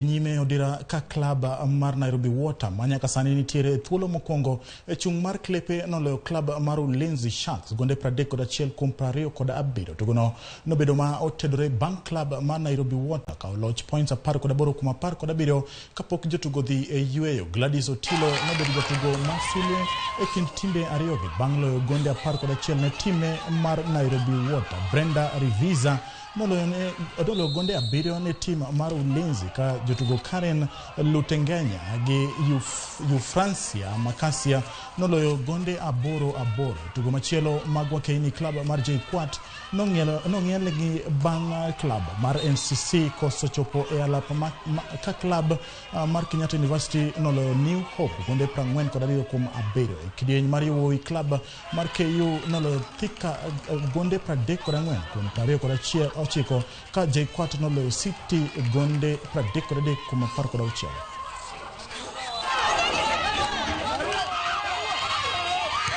Nyime odira ka klab mar Nairobi Water ma nyaka sani nitiere e thuolo mokwongo e chung' mar klepe noloyo klab mar Ulinzi Sharks gonde 31 kuom 27. Tugono nobedo ma otedore bang' klab mar Nairobi Water kawo loch points 18 kuom 17 kapok jotugo dhi e yueyo. Gladys Otilo nobedo jatugo ma sulwe e kind timbe ariyogi bang' loyo gonde 11 ne time mar Nairobi Water. Brenda Riviza noloyo gonde 7 ne tim mar Ulinzi ka jotugo Karen Lutengenya gi Eufrancia Makasia noloyo gonde 8 8. Tugo machielo mag Wakeini, klab mar JKUAT nong'iel gi bang' klab mar NCC koso chopo e alap ka klab mar Kenyatta University noloyo New Hope gonde 42 kuom 7. E kidieny mar yawuowi, klab mar KU noloyo Thika gonde 34 kuom 29 ka JKUAT noloyo City gonde 33 kuom 16.